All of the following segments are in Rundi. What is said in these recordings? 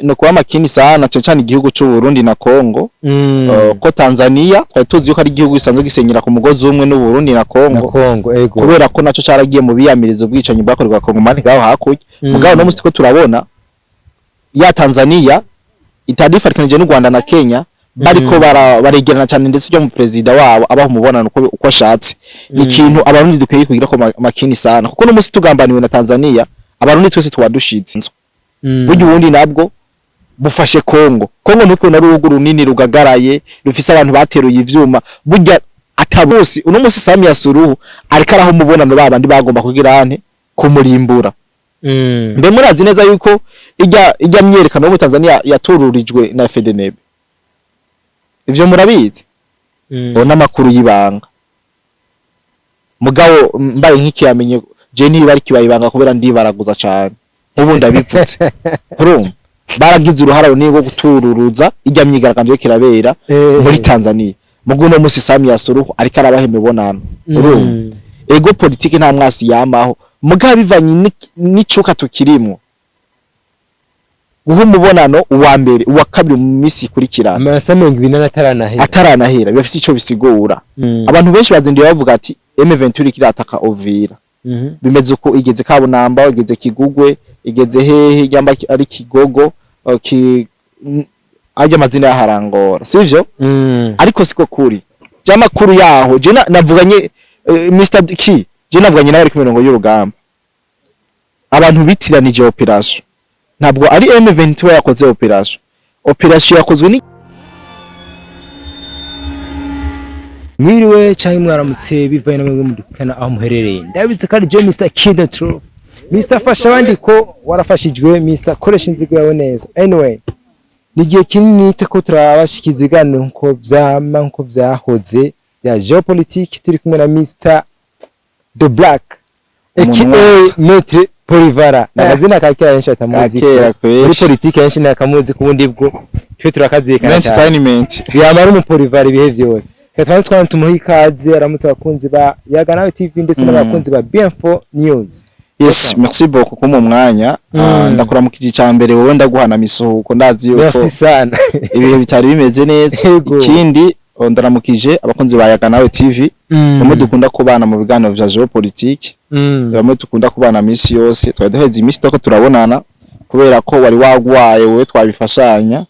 No kuba makini sana, cyane cyane igihugu c'u Burundi na Congo. Ko Tanzania twari tuzi yuko ari igihugu gisanzwe gisenyera ku mugozi umwe n'u Burundi na na Congo, Congo, ego. Kubera ko naco caragiye mu biyamiriza ubwicanyi bwakorerwa Kongomani ngaho hakurya. Mugabo no musi ko turabona ya Tanzania itadifatikanije n'u Rwanda na Kenya, bariko baregerana cyane, ndetse ujya mu perezida wabo abaho umubonano uko ashatse. Ni ikintu Abarundi dukwiye kugira ko makini sana, kuko no musi tugambaniwe na Tanzania, Abarundi twese tuba dushize. Burya ubundi nabwo bufashe Kongo. Kongo ntikubona uruhugu runini rugagaraye rufise abantu bateruye ivyuma. Burya atabusi uno musi Samia Suluhu ariko araho umubonano babandi bagomba kugira ante kumurimbura. Mbe murazi neza yuko ijya myerekano yo muri Tanzania yatururijwe na FDNB? Ivyo murabizi? Bona amakuru y'ibanga. Mugabo mbaye nk'ikiyamenye je, ntiba ari kibaye ibanga kubera ndibaraguza cane. Ubu ndabivutse, urumva baragize uruhara runini rwo gutururuza ijya myigaragambyo iriko irabera muri Tanzania. Mugu uno musi Samia Suluhu ariko arabaha imibonano, urumva. Ego, politiki nta mwasi yamaho, mugabo bivanye n'icuka tukirimwo, guha umubonano uwa mbere, uwa kabiri mu minsi ikurikirana, amasaha 40 ataranahera, ataranahera, bifise ico bisigura. Abantu benshi bazinduye bavuga ati M23 kirataka Uvira, bimeze uko, igeze Kabunamba, igeze Kigugwe, igeze hehe, nyamba ari Kigogo, ajya amazina yaharangora, sivyo? Ariko siko kuri by'amakuru yaho. Je navuganye Mr K, je navuganye n'abari ku mirongo y'urugamba. Abantu bitiranije operation. Ntabwo ari M23 yakoze operation. Operation yakozwe ni Mwiriwe canke mwaramutse, bivaye namwe mudukana aho muherereye. Ndabitse kandi je Mr Kingdom Truth, Mr Fasha abandi ko warafashijwe, Mr Koresha inzigo yawe neza. Anyway, ni igihe kinini ko turabashikiza ibiganiro nko vyama, nko vyahoze, bya géopolitique. Turi kumwe na Mr The Black, Umuntu aka Maître Polivara. N'akazina ka kera benshi batamuzi. Kera muri kweli. Politike benshi ntakamuzi, ku bundi bwo twe turakazirikana cyane. Entertainment. Yamara umupolivari ibihe byose. Reka twana tumuhe ikaze, aramutse abakunzi ba Yaga Nawe TV ndetse n'abakunzi ba BM4 News. Yes, merci beaucoup kumpa umwanya. Ndakuramukije. Icya mbere wowe ndaguhana misuhuko, ndazi yuko Merci sana. ibihe bitari bimeze neza. Yego. Ikindi, ndaramukije abakunzi ba Yaga Nawe TV, bamwe dukunda kubana mu biganiro vya géopolitique, bamwe dukunda kubana misi yose. Twari duheze imisi turiko turabonana kubera ko wari wagwaye wowe, twabifashanya,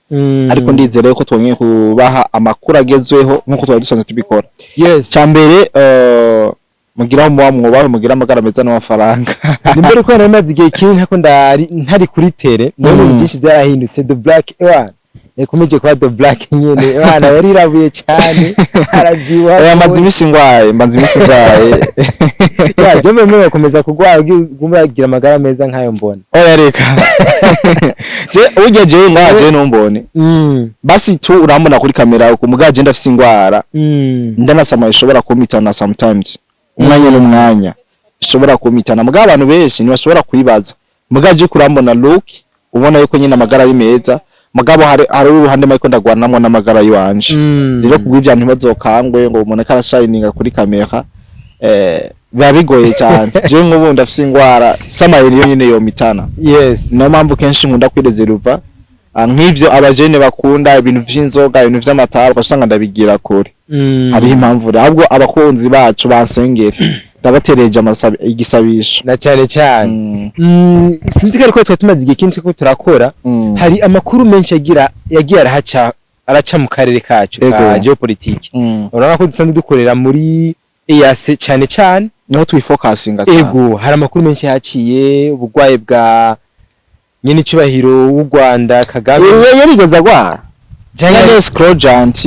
ariko ndizere ko twongeye kubaha amakuru agezweho nk'uko twari dusanzwe tubikora. Cya mbere, mugira aho muba mwubahe, mugira amagara meza n'amafaranga. Ni mbere ko nari maze igihe kinini ntako ndari ntari kuri tele, ndabona ibintu byinshi byarahindutse. The Black ewana yakomeje kuba The Black nyene, ewana yarirabuye cyane, arabyibuha. Oya, maze imisi ngwaye, mbanze imisi ngwaye. Ya, je mbere bakomeza kugwara gumagira amagara meza nkayo mbona. Oya reka, je urya jewe ngaha je numbone, basi tu urambona kuri kamera uko, mugabo je ndafise ingwara, ndanasama ishobora kumitana sometimes, umwanya n'umwanya ishobora kumitana. Mugabo abantu benshi ntibashobora kuyibaza. Mugabo je kurambona look, ubona yuko nyine amagara ari meza, mugabo hari uruhande mariko ndagwanamwo n'amagara yiwanje. Rero kubw'ivyo ntibazokangwe ngo umuntu arashininga kuri kamera, biba bigoye cyane. Je nk'ubu ndafise ingwara samayeri yo nyine yomitana. Niyo mpamvu kenshi nkunda kwirezeruva. Nk'ivyo abajene bakunda ibintu vy'inzoga, ibintu vy'amatabi, ugasanga ndabigira kure. Hariho impamvu rero. Ahubwo abakunzi bacu bansengere, ndabatereje igisabisho. Na cyane cyane. Sinzi ko ariko twari tumaze igihe kinini turiko turakora. Hari amakuru menshi yagira yagiye arahaca, araca mu karere kacu ka géopolitique. Urabona ko dusanzwe dukorera muri EAC cyane cyane. Niho twifokasinga cyane. Ego, hari amakuru menshi yaciye, ubugwayi bwa nyene icubahiro w'u Rwanda Kagame. Yarigeze agwara. Canke yari escrow.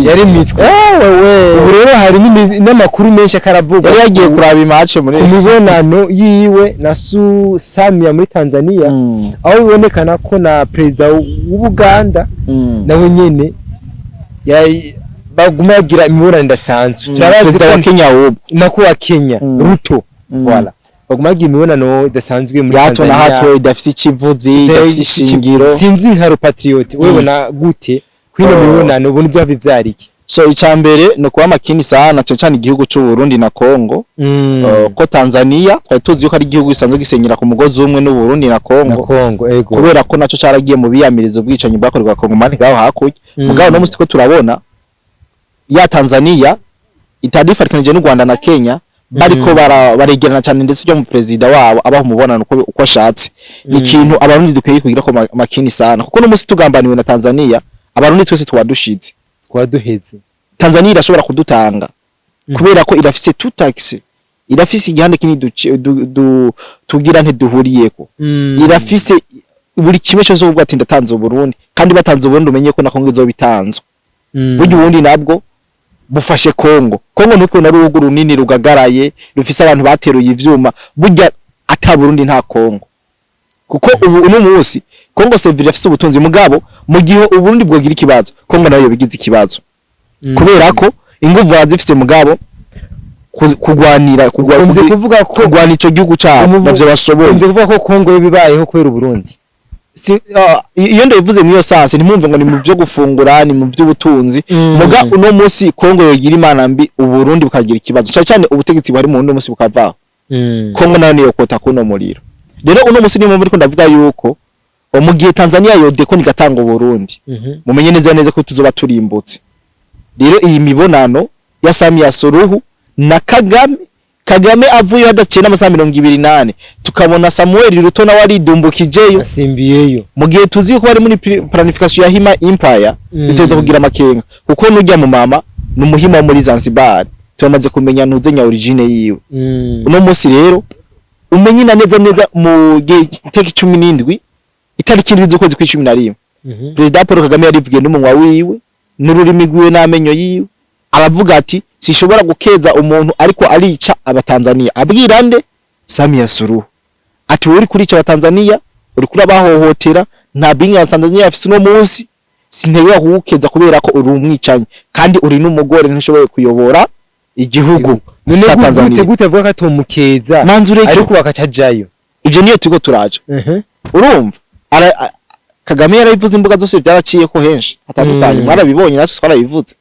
Yari mitwe. Wewe. Ubu rero hari n'amakuru menshi akaravugwa Yari yagiye kuraba imatch muri ku mibonano yiwe na Su Samia muri Tanzania, aho bibonekana ko na perezida w'Ubuganda nawe nyene baguma bagira imibonano idasanzwe. Turabazi Perezida wa ko Kenya ubu. Nako wa Kenya, Ruto. Voilà, baguma bagira imibonano idasanzwe muri Ya hato na Tanzania. hato, idafise ikivuzi, idafise ishingiro. Sinzi nka patriote, wewe ubona gute kwino Oh. mibonano? Ubona ivyo ivyara iki? So icya mbere ni ukuba makini sana, cyane cyane igihugu c'u Burundi na Congo. Ko Tanzania twari tuzi yuko ari igihugu gisanzwe gisenyera ku mugozi umwe n'u Burundi na Na Congo, Congo, ego. Kubera ko naco caragiye mu biyamirizo ubwicanyi bwakorerwa Kongomani ngaho hakurya. Mugabo no musi two turabona ya Tanzania itadifatikanije n'u Rwanda na Kenya, bariko baregerana cyane, ndetse ujya mu perezida wabo abaha umubonano uko ashatse. Ni ikintu Abarundi dukwiye kugira ko makini sana, kuko n'umunsi tugambaniwe na Tanzania, Abarundi twese tuba dushize. Twaduheze. Tanzania irashobora kudutanga kubera ko irafise tout accès, irafise igihande kinini tugira ntiduhuriyeko, irafise buri kimwe cyose ubwo ati ndatanze Uburundi, kandi batanze Uburundi umenye ko na Kongo izoba itanzwe. Burya ubundi nabwo bufashe Kongo. Kongo ntuko na ruhugu runini rugagaraye rufise abantu bateruye ivyuma. Burya ata Burundi nta Kongo, kuko ubu uno munsi Kongo sevire irafise ubutunzi, mugabo mu gihe Uburundi bwogira ikibazo, Kongo nayo yobigize ikibazo, kubera ko inguvu zifise, mugabo kugwanira Ukunze kuvuga ko kugwana ico gihugu cabo navyo bashoboye. Ukunze kuvuga ko Kongo bibayeho kubera Uburundi. Si, iyo ndabivuze muri iyo sens, ntimwumve ngo ni mu byo gufungura, ni mu by'ubutunzi. Muga uno munsi Kongo yogira imana mbi, Uburundi bukagira ikibazo, cyane cyane ubutegetsi buhari mu Burundi munsi bukavaho, Kongo nayo niyo kota kuno muriro. Rero uno munsi niyo mpamvu ariko ndavuga yuko mu gihe Tanzania yodeko nigatanga Uburundi, mumenye neza neza ko tuzoba turimbutse. Rero iyi mibonano ya Samia Suluhu na Kagame, Kagame avuye hadaciye n'amasaha 24, tukabona Samuel Ruto nawe aridumbukijeyo, asimbiyeyo, mu gihe tuzi yuko bari muri planification ya Hima Empire, biteza kugira amakenga, kuko nujya mu mama ni umuhima wo muri Zanzibar, turamaze kumenya ntuzenya origine yiwe. Uno munsi rero umenye na neza neza mu gihe itariki 17, itariki 7 z'ukwezi kw'11, Perezida Paul Kagame yarivugiye n'umunwa wiwe n'ururimi rwiwe n'amenyo yiwe, aravuga ati sishobora gukeza umuntu ariko arica Abatanzania. Abwira nde? Samia Suluhu, ati wowe uri kurica Abatanzania, uri kuri abahohotera, nta bingi ya Tanzania afise uno munsi, sintewe kugukeza kubera ko uri umwicanyi kandi uri n'umugore, ntushoboye kuyobora igihugu None ca gute Tanzania. Gute avuga ko atomukeza Manzi ureke. ariko bakacajayo? Ivyo niyo turiko turaja. Urumva Kagame yarabivuze, imbuga zose byaraciye ko henshi hatandukanye, mwarabibonye, natwe twarabivuze.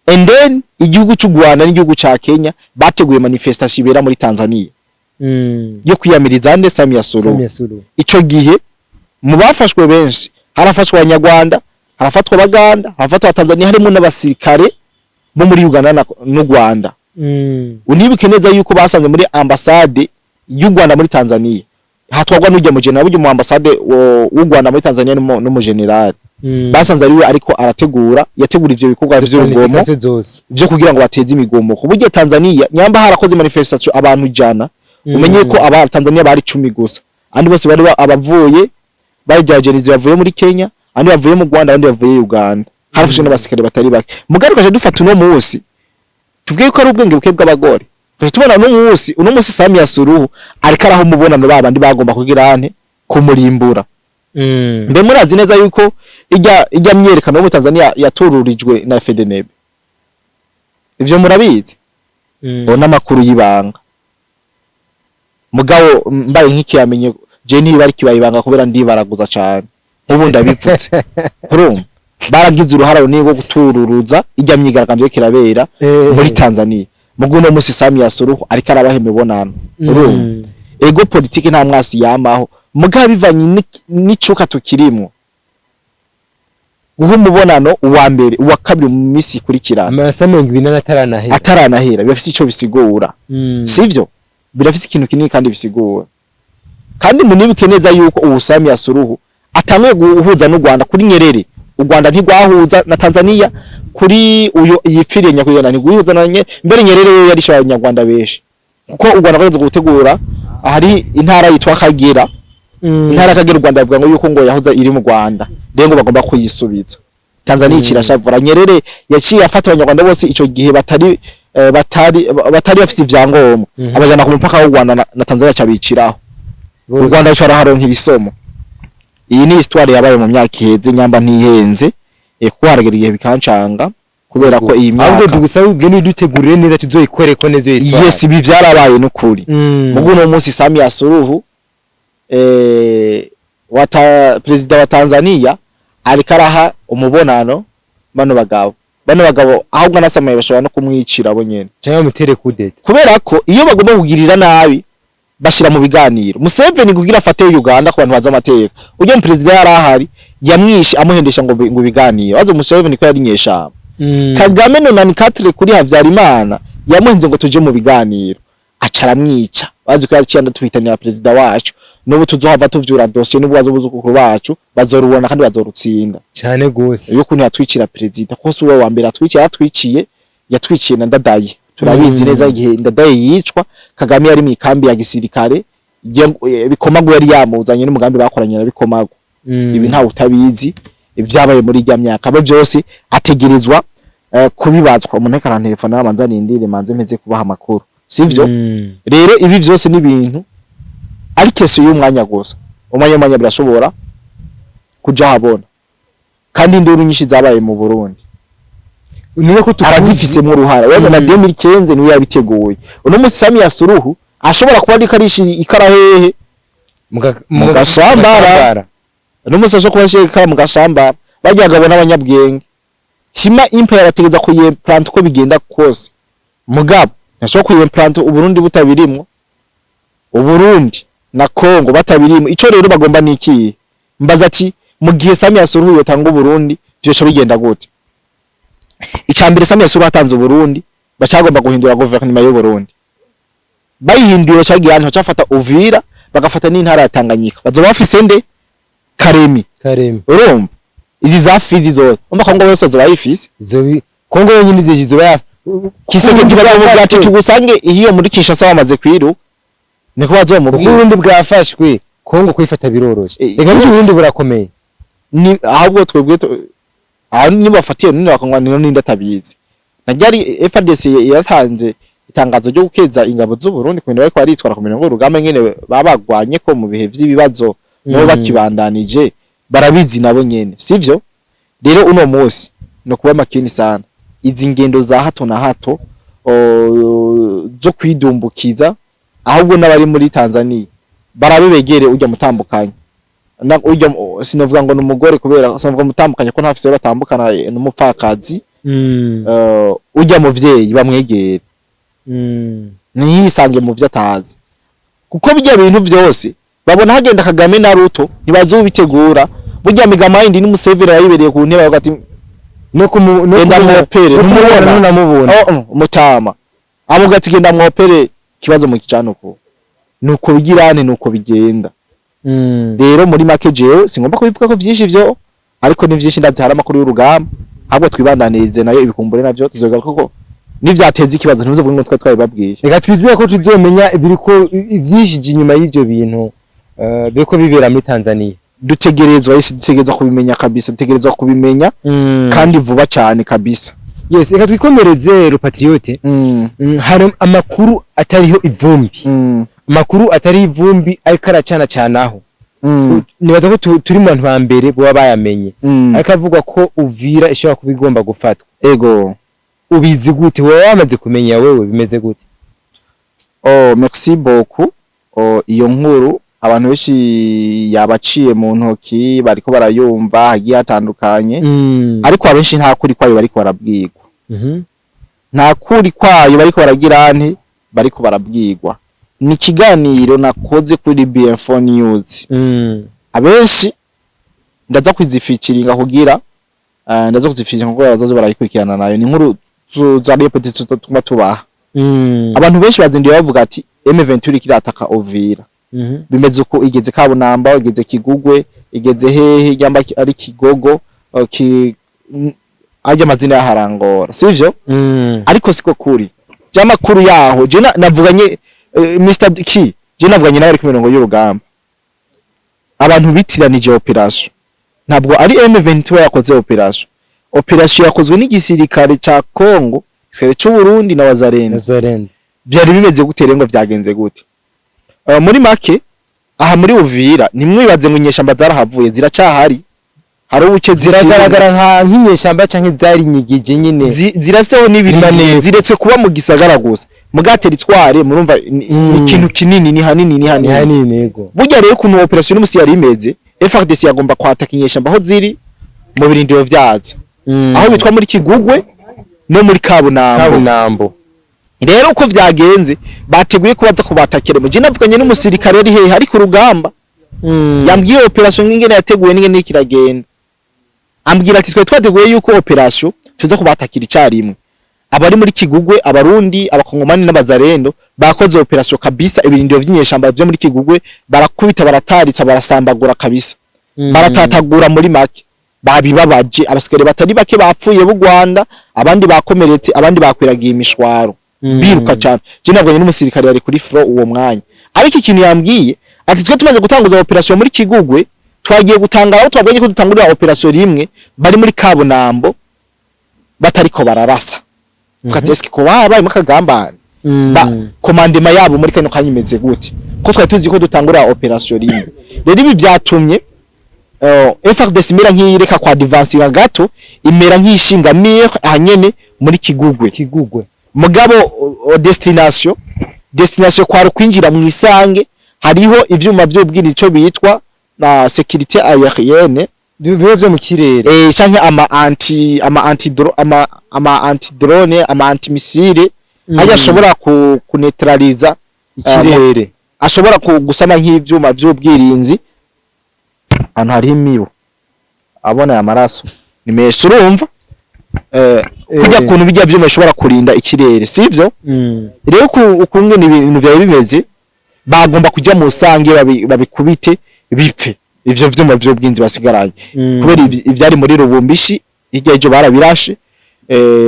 And then igihugu cy'u Rwanda n'igihugu ca Kenya bateguye manifestation ibera muri Tanzania yo kwiyamiriza nde? Samia Suluhu. Samia Suluhu. Ico gihe mu bafashwe benshi harafashwe Abanyarwanda, harafatwa Abaganda, harafatwa Abatanzania, harimo n'abasirikare bo muri Uganda n'u Rwanda. Unibuke neza yuko basanze muri ambasade y'u Rwanda muri Tanzania hatwagwa n'ujya mu general, burya mu ambasade w'u Rwanda muri Tanzania n'umu general, basanze ari we ariko arategura, yategura ivyo bikorwa Izo vy'urugomo planification zose vyo kugira ngo bateze imigomo. Ku buryo Tanzania nyamba harakoze manifestation abantu 100, umenye ko aba Tanzania bari 10 gusa, andi bose bari abavuye bari byagenizi bavuye muri Kenya, andi bavuye mu Rwanda, andi bavuye Uganda. Harafashe n'abasikare batari bake. Mugaruka dufata uno munsi, tuvuge ko ari ubwenge buke bw'abagore, tukaja tubona uno munsi Samia Suluhu ariko araho umubonano babandi bagomba kugira ante kumurimbura. Mbe murazi neza yuko ijya myerekano yo muri Tanzania yatururijwe na FDNB? Ivyo murabizi? Bona amakuru y'ibanga, mugabo mbaye nk'ikiyamenye je ntiba ari kibaye ibanga kubera ndibaraguza cane, nk'ubu ndabivutse. Urumva baragize uruhara runini rwo gutururuza ijya myigaragambyo iriko irabera muri Tanzania. Mugu uno musi Samia Suluhu ariko arabaha imibonano. Urumva ego politiki nta mwasi yamaho, mugabo bivanye n'icuka tukirimwo, guha umubonano uwa mbere, uwa kabiri mu minsi ikurikirana, Amasaha 24 ataranahera, ataranahera, birafise ico bisigura. Sivyo? Birafise ikintu kinini kandi bisigura. Kandi munibuke neza yuko ubu Samia Suluhu atanguye guhuza n'u Rwanda kuri Nyerere. U Rwanda ntigwahuza na Tanzania kuri uyo yipfiriye nyakugenda, ntiguhuza na mbere Nyerere we yarishe Abanyarwanda benshi, kuko u Rwanda rwageze gutegura hari intara yitwa Kagera. Intara ya Kagera u Rwanda bavuga ngo yuko ngo yahoze iri mu Rwanda, rero ngo bagomba kuyisubiza. Tanzania ikirashavura. Nyerere yaciye afata Abanyarwanda bose ico gihe batari bafise ivyangombwa, abajana ku mupaka w'u Rwanda na Tanzania, cabiciraho. U Bose. Rwanda rushobora haronkera isomo. Iyi ni histoire yabaye mu myaka iheze, nyamba ntihenze, kuko haragera igihe bikancanga kubera ko iyi Ahubwo myaka tugusaba ubwene dutegurire neza, tuzoyikoreko neza iyo histoire. Yes, ibi vyarabaye n'ukuri. Mugu no munsi Samia Suluhu wata perezida wa Tanzania ariko araha umubonano bano bagabo. Bano bagabo ahubwo anasamaye bashobora no kumwicira bo nyene. Canke bamutere kudeta. Kubera ko iyo bagomba kugirira nabi bashira mu biganiro. Museveni kugira afate Uganda, ku bantu bazi amateka, ujya mu perezida yari ahari yamwishe amuhendesha ngo biganiro. Baze Museveni ko yari inyeshamba. Kagame 94 kuri Havyarimana yamuhenze ngo tuje mu biganiro, aca aramwica. Bazi ko yaciye tuhitanira perezida wacu. N'ubu tuzohava tuvyura dossier n'ububazo buzukuru bacu bazorubona kandi bazorutsinda. Cane gose. Iyo kuntu yatwicira perezida, ko si uwo wa mbere atwiciye, yatwiciye, yatwiciye na Ndadaye, turabizi neza. Igihe Ndadaye yicwa, Kagame yari mu ikambi ya gisirikare Bikomagu yari yamuzanye n'umugambi bakoranye na Bikomagu. Ibi ntawe utabizi ibyabaye muri irya myaka. Abo byose ategerezwa kubibazwa. Umuntu ariko arantelefona, aramanza nindire manze mpeze kubaha amakuru, sivyo? Rero ibi vyose ni ibintu ari question y'umwanya gusa. Umwanya birashobora kuja habona, kandi induru nyinshi zabaye mu Burundi Niwe ko tukuzi. Arazifisemo uruhara wenda na 2015 niwe yabiteguye. Uno musi Samia Suluhu ashobora kuba ariko arishira ikara hehe? Mu Gashambara. Uno musi ashobora kuba ashira ikara mu Gashambara. Barya gabo n'abanyabwenge, Hima Empire ategeza kuyimplant uko bigenda kose. Mugabo ntashobora kuyimplant Uburundi butabirimwo, Uburundi na Congo batabirimwo. Ico rero bagomba ni ikihe? Mbaza ati mu gihe Samia Suluhu yotanga Uburundi, vyosha bigenda gute? Icambere, Samia Suluhu atanze Uburundi, bacagomba guhindura guverinoma y'u Burundi. Bayihinduye, bacagira ahantu bacafata Uvira, bagafata n'intara ya Tanganyika. Bazoba bafise nde? Karemi. Karemi. Urumva izi za Fizi zose, umva Kongo yose bazoba bayifise. Izobi Kongo yonyine ivyo izoba ya Tshisekedi bazovuga ati tugusange iyo muri Kinshasa wamaze kwiruka, niko Kuko bazomubwira. Uburundi bwafashwe, Kongo kwifata biroroshe. Reka, n'Uburundi burakomeye. Ni ahubwo twebwe aho nibafatiye none bakanywa niyo ninde atabizi. Na ryari FARDC yaratanze itangazo ryo gukeza ingabo z'u Burundi ku bintu bariko baritwara ku mirongo y'urugamba, nyene babagwanye ko mu bihe vy'ibibazo nabo bakibandanije, barabizi nabo nyene, sivyo? Rero uno munsi no kuba makini sana. Izi ngendo za hato na hato zo kwidumbukiza, ahubwo n'abari muri Tanzania barabe begere ujya mutambukanye na ujya sinovuga ngo numugore, kubera sinovuga mutambukanye ko ntafise batambukana n'umupfakazi. Ujya muvyeyi bamwegere, ntiyisange mu vyo atazi, kuko bijya bintu vyose babona hagenda Kagame na Ruto ntibazobitegura. Burya Megamind ni Museveni yayibereye ku ntebe bavuga ati No kumu no genda mwopere. No kumubona. Ntumubona. Ntunamubona. Oh, mutama amuga ati genda mwopere kibazo mu kicano ko nuko bigirane, nuko bigenda. Rero muri make, jewe singomba kubivuga ko vyinshi vyo, ariko ni vyinshi ndazi, hari amakuru y'urugamba. Ahubwo twibandanirize nayo ibikumbure, navyo tuzogaruka ko nivyateza ikibazo ntimuzovuge ngo twe twabibabwiye. Reka twizere ko tuzomenya ibiriko ivyishije inyuma y'ivyo bintu biriko bibera muri Tanzania. Dutegerezwa isi, dutegerezwa kubimenya kabisa, dutegerezwa kubimenya kandi vuba cyane kabisa. Yes, reka twikomereze, le patriote. Hari amakuru atariho ivumbi, amakuru atariho ivumbi ariko aracana canaho. Nibaza ko turi mu bantu ba mbere boba bayamenye. Ariko avuga ko Uvira ishobora kuba igomba gufatwa. Ego. Ubizi gute? Wowe wamaze kumenya, wewe bimeze gute? Oh, merci beaucoup. Oh, iyo nkuru abantu benshi yabaciye mu ntoki, bariko barayumva hagiye hatandukanye, ariko abenshi nta kuri kwayo bariko barabwirwa. Nta kuri kwayo bariko baragira nte, bariko barabwirwa. Ni ikiganiro nakoze kuri BM4 News. Abenshi ndaza kuzifikiringa kugira ndaza kuzifikiringa kugira bazaze barayikurikirana nayo. Ni inkuru za répétition tuma tubaha. Abantu benshi bazinduye bavuga ati M23 kirataka Uvira, bimeze uko, igeze Kabunamba, igeze Kigugwe, igeze hehe, yamba ari Kigogo, ajya amazina yaharangora, sivyo? Ariko siko kuri jamakuru yaho. Je navuganye Mr K, je navuganye nawe ari ku mirongo y'urugamba. Abantu bitiranije operation. Ntabwo ari M23 yakoze operation. Operation yakozwe n'igisirikare ca Congo, igisirikare c'u Burundi na Wazalendo. Wazalendo. Byari bimeze gute rero, ngo vyagenze gute? Muri make, aha muri Uvira ntimwibaze ngo inyeshamba zarahavuye, ziracahari, hari ubuce. Ziragaragara nka nk'inyeshamba canke zari nyigije nyine? Ziraseho n'ibirindiro. Imaneko. Ziretse kuba mu gisagara gusa, muga territoire murumva ni ikintu kinini, ni hanini, ni ni hanini. Hanini, yego. Burya rero ukuntu operation y'umusi yari imeze, FARDC yagomba kwataka inyeshamba aho ziri mu birindiro vyazo, aho bitwa muri Kigugwe. No muri Kabunambo. Kabunambo. Rero uko vyagenze, bateguye ko baza kubatakira. Mu gihe navuganye n'umusirikare ari hehe, ari ku rugamba, yambwiye opération ngene yateguwe n'ingene iriko iragenda. Ambwira ati: "Twe twateguye yuko opération tuza kubatakira icyarimwe." Abari muri Kigugwe, Abarundi, Abakongomani n'Abazarendo bakoze opération kabisa. Ibirindiro vy'inyeshamba vyo muri Kigugwe barakubita, barataritsa, barasambagura kabisa, baratatagura. Muri make babibabaje, abasikare batari bake bapfuye b'u Rwanda, abandi bakomeretse, abandi bakwiragiye imishwaro, biruka cyane. Je navuganye n'umusirikare yari kuri front uwo mwanya, ariko ikintu yambwiye ati: "Twe tumaze gutanguza opération muri Kigugwe, twagiye gutangara aho twabonye ko dutangurira opération rimwe, bari muri Kabunambo batariko bararasa." Tukati: "Eske ko babaye akagambane ba commandement yabo muri kano kanya imeze gute, ko twari tuzi ko dutangurira opération rimwe?" Rero ibi byatumye FARDC imera nk'iyireka kwa advancinga gato, imera nk'ishinga mur ahanyene muri Kigugwe. Kigugwe. Mugabo destination kwari kwinjira mu Isange. Hariho ivyuma vy'ubwiri, ico bitwa na sécurité aérienne. Biba vyo mu kirere. Canke ama anti drone, ama anti missile ajya ashobora ku neutraliza ikirere. Ashobora gusama nk'ivyuma vy'ubwirinzi. Ahantu hariho imibu, abona aya maraso ni menshi, urumva kurya kuntu bijya vyuma bishobora kurinda ikirere, sivyo? Rero ukungene ibintu vyari bimeze, bagomba kuja mu Sange babikubite bipfe ivyo vyuma vy'ubwinzi basigaranye, kubera ivyari muri Rubumbishi hirya y'ejo barabirashe.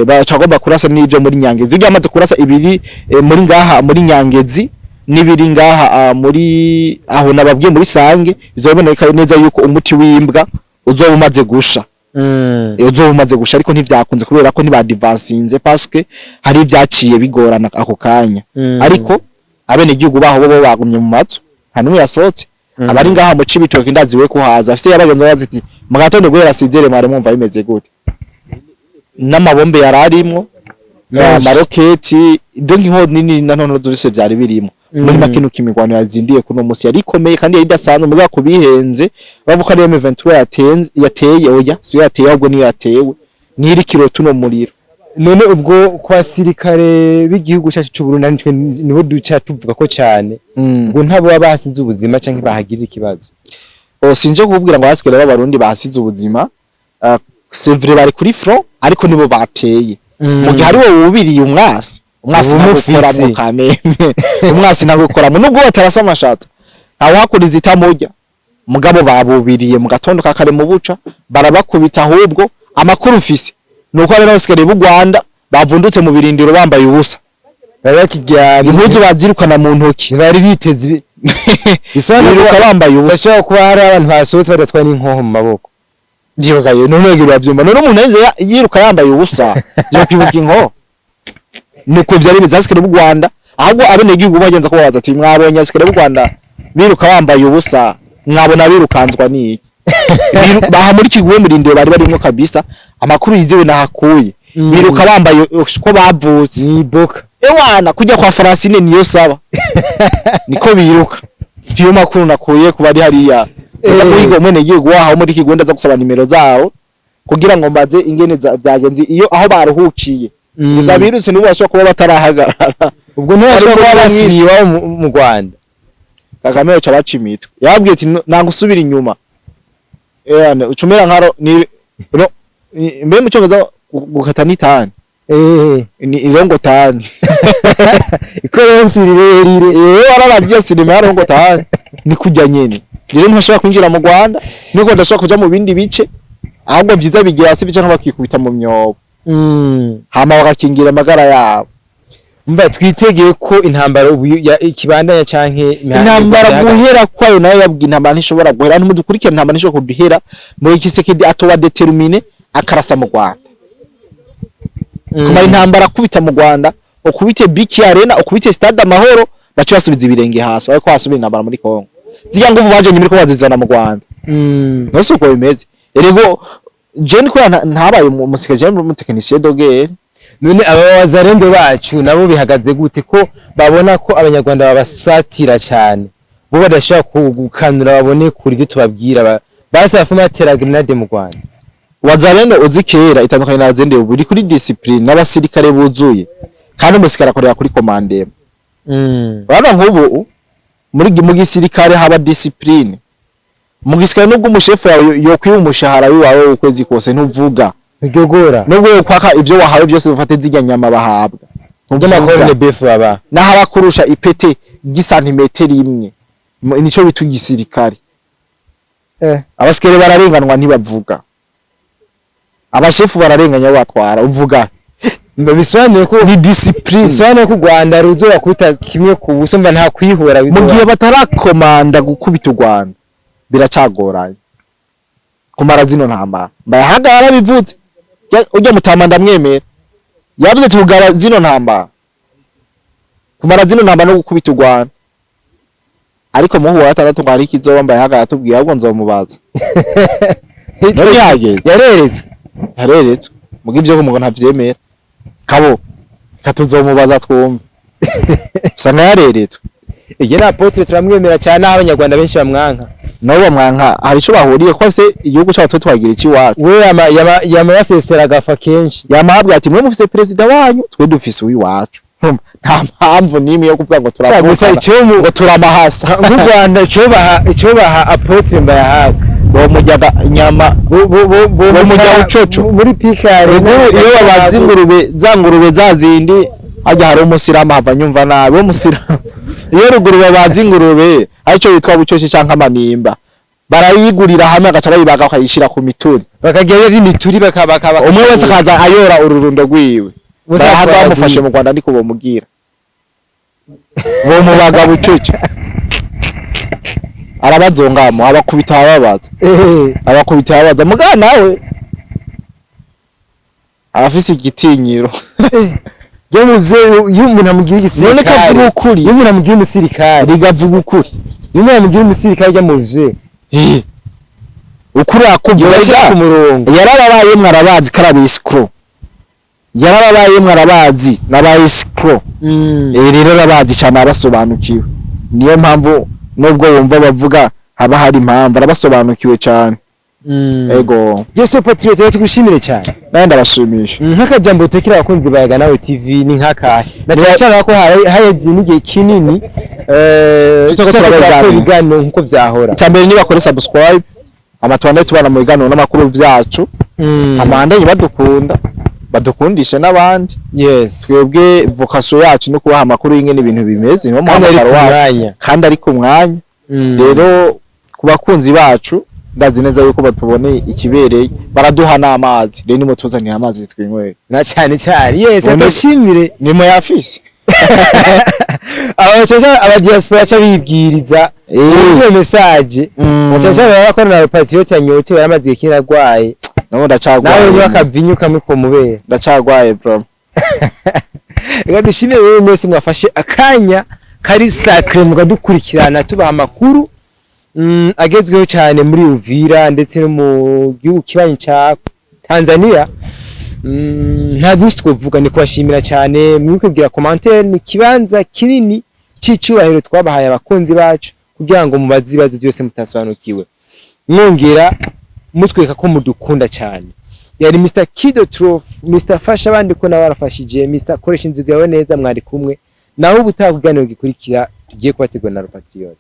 Bacagomba kurasa n'ivyo muri Nyangezi. Iyo amaze kurasa ibiri muri ngaha muri Nyangezi n'ibiri ngaha muri aho nababwiye muri Sange, bizoboneka neza yuko umuti w'imbwa uzoba umaze gusha. Uzoba umaze gusha, ariko ntivyakunze kubera ko ntibadivansinze, parce que hari ivyaciye bigorana ako kanya. Ariko abenegihugu baho bo bagumye mu mazu, nta n'umwe yasohotse. Abari ngaha mu Cibitoke, ndazi we kuhaza afise yabagenzi bazi ati: "Mu gatondo guhera sizere mwari mwumva bimeze gute?" N'amabombe yararimwo, Menshi. amaroketi, donc inko nini na none zose vyari birimo. Muri make nuko imigwano yazindiye kuno musi yari ikomeye kandi yari idasanzwe. Mugabo kubihenze bavuga ko ari M23 yatenze, yateye, oya, siyo yateye, ahubwo niyo yatewe niri kiro tuno muriro. None ubwo ku basirikare b'igihugu cyacu c'u Burundi, nitwe nibo duca tuvuga ko cyane, ubwo ntabo baba basize ubuzima canke bahagirira ikibazo? O, sinje kukubwira ngo abasikare b'Abarundi basize ubuzima. C'est vrai, bari kuri front, ariko nibo bateye. Mu gihe ari wowe wubiriye umwasi, umwasi Uba umufise. ntagukoramo kameme, umwasi ntagukoramo nubwo batarasa amashatsa, ntawakuriza itamurya. Mugabo babubiriye mu gatondo ka kare mu buca barabakubita. Ahubwo amakuru mfise nuko hari n'abasikare b'u Rwanda bavundutse mu birindiro bambaye ubusa. Bari bakiryamye. Impuzu bazirukana mu ntoki. Ntibari biteze bisobanura biruka bambaye ubusa. Bashobora kuba hari abantu basohotse badatwaye n'inkoho mu maboko. Ndibuka none uravyumva, none umuntu aheze yiruka yambaye ubusa, yo kwibuka inko. Nuko vyari bimeze. Abasikare b'u Rwanda, ahubwo abenegihugu bagenza kubabaza ati: "Mwabonye abasikare b'u Rwanda biruka bambaye ubusa, mwabona birukanswa n'iki?" Baha muri Kiguwe murindiro bari barimwo kabisa. Amakuru yizewe nahakuye, biruka bambaye uko bavutse. Ni boka. Ewana, kujya kwa Francine niyo saba niko biruka. Niyo makuru nakuye kuba ari hariya. Ndaza kuhiga umwenegihugu waho muri Kiguwe, ndaza gusaba nimero zawo kugira ngo mbaze ingene vyagenze iyo aho baruhukiye. Biga birutse n'ubu bashobora kuba batarahagarara. Ubwo ntibashobora kuba Ariko basubiye iwabo mu Rwanda. Kagame yoca baca imitwe. Yababwiye ati: "Nanga usubira inyuma." Ewana, ucumera nkaro ni no mbe mu cyongereza gukata ni tani. Ni irongo tani. Ikoronsi rirerire. Wararavye sinema ya rongo tani, ni kujya nyene. Rero ntashobora kwinjira mu Rwanda, niko ndashobora kuja mu bindi bice. Ahubwo vyiza bigira hasi bica bakikubita mu myobo, hama bagakingira amagara yabo. Mba twitegeye ko intambara ubu ikibandanya canke Intambara guhera kwayo nayo yabwiye, intambara ntishobora guhera. Ntimudukurikira, intambara ntishobora kuduhera muri Kisekedi atoba déterminé akarasa mu Rwanda. Kumara intambara akubita mu Rwanda, ukubite BK Arena, ukubite Stade Amahoro, bace basubiza ibirenge hasi, ariko hasubira intambara muri Kongo. Zirya nguvu bajanye muri ko bazizana mu Rwanda. Nose uko bimeze erego, je niko ntabaye umusirikare, je mu technicien de guerre. None aba wazarende bacu nabo bihagaze gute, ko babona ko Abanyarwanda babasatira cyane, bo badashobora gukanura babone kuri ibyo tubabwira, basi bafuma batera grenade mu Rwanda? Wazalendo uzi kera itandukanye na Wazalendo ubu, iri kuri discipline n'abasirikare buzuye, kandi umusirikare akorera kuri commandement. Urabona nk'ubu mu gisirikare haba discipline. Mu gisirikare, nubwo umushefu yawe yokwiba umushahara wiwawe ukwezi kose, ntuvuga. Ntiryogora. Nubwo yokwaka ivyo wahawe byose, ufate zirya nyama bahabwa, ntuvuga. By'ama corned beef baba. Naho abakurusha ipete ry'isantimetero imwe. Nico bita igisirikare. Abasikere bararenganwa, ntibavuga. Abashefu bararenganya batwara, uvuga? Mba bisobanuye ko Ni discipline. Bisobanuye ko u Rwanda ruzora kubita kimwe ku buso, mba nta kwihora Mu bizoba. gihe batarakomanda gukubita u Rwanda, biracagoranye kumara zino ntambara. Mbayahaga yarabivuze. Ujya mutama ndamwemera, yavuze tugara zino ntambara, kumara zino ntambara no gukubita u Rwanda. Ariko muhu wa gatandatu ngo hari ikizoba, Mbayahaga yatubwiye, ahubwo nzomubaza none yageze. Yareretswe. Yareretswe, muga ivyo ngo ntavyemera kabo, reka tuzomubaza twumve, usanga yareretswe. Iyi ni apôtre, turamwemera cyane, aho abanyarwanda benshi bamwanka. Nabo bamwanka, hari ico bahuriye ko se igihugu cyacu twe twagira ikiwacu. We yama yasesera agafa kenshi. Yamahabwa ati: "Mwe mufise perezida wanyu, twe dufise uwiwacu." Urumva, nta mpamvu n'imwe yo kuvuga ngo Gusa turavukana, icyo ngo turamahasa. Nk'u Rwanda icyobaha apôtre Mbayahaga, Bomuryaga inyama. Bomurya bucoco. Muri pikare. Ruguru iyo babaza ingurube, za ngurube za zindi hajya hari umusilamu hava nyumva nabi w'umusilamu. Iyo ruguru babaza ingurube, aricyo bitwa bucoce canke amanimba, barayigurira hamwe, agaca bayibaga, bakayishira ku mituri. Bakagira imituri bakaba Umwe wese akaza ayora ururundo rwiwe. Bose Bayahaga bakaba bamufashe mu Rwanda ndiko bomugira, bomubaga bucece, arabazongamo, abakubita ababaza. Abakubita ababaza, muga nawe arafise igitinyiro. Yo muvyeyi, iyo umuntu amugira igisirikare, None kavuga ukuri. Iyo umuntu amugira umusirikare, Rigavuga ukuri. Iyo umuntu amugira umusirikare, ajya muvyeyi. Ukuri akuvuga. Yobashyira ku murongo. Yarababayemwo, arabazi ko ari abescrocs. Yarababayemwo, arabazi n'aba escrocs. Rero arabazi cyane, abasobanukiwe. Niyo mpamvu nubwo wumva bavuga, haba hari impamvu, arabasobanukiwe cyane. Ego. Yesu Patriot, rero tugushimire cyane. Nawe ndabashimisha. Nk'akajambo utekera abakunzi ba Yaga Nawe TV ni nk'akahe, na cyane cyane ko haheze n'igihe kinini Tutako tutako turaba turakora ibiganiro. Ibiganiro nk'uko vyahora. Icya mbere, nibakore subscribe, amatwanda tubana mu biganiro n'amakuru byacu, amandanye badukunda, badukundishe n'abandi. Twebwe vocation yacu no kubaha amakuru y'ingene ibintu bimeze, niwo Kandi ari muhamagaro ku wacu. mwanya. Kandi ari ku mwanya. Rero ku bakunzi bacu, ndazi neza yuko batuboneye ikibereye, baraduha n'amazi. Rero nimutuzanire amazi twinywere. Na cyane cyane, yes. Atushimire. Ni muyafise. Aba cyane aba diaspora ca bibwiriza iyo message, na cyane cyane barakora na Patriot yanyotewe, yaramaze igihe kinini arwaye. Nabo Nawe ndacagwaye. niba akavinyu kamwe komubera. Ndacagwaye bro. Reka dushimire wewe mwese mwafashe akanya kari sacré mukadukurikirana, tubaha amakuru agezweho cyane muri Uvira ndetse no mu gihugu kibanyi ca Tanzania. Nta byinshi twovuga, ni kubashimira cyane. Mwibuke kugira commentaire, ni ikibanza kinini cy'icyubahiro twabahaye abakunzi bacu kugira ngo mubaze ibibazo byose mutasobanukiwe, mwongera mutwereka ko mudukunda cyane. Yari Mr Kido Trof, Mr Fasha abandi ko nawe arafashije, Mr Koresha inzigo yawe neza. Mwari kumwe nawe ubutaha, kuganiro gikurikira tugiye kubategura na Patriot.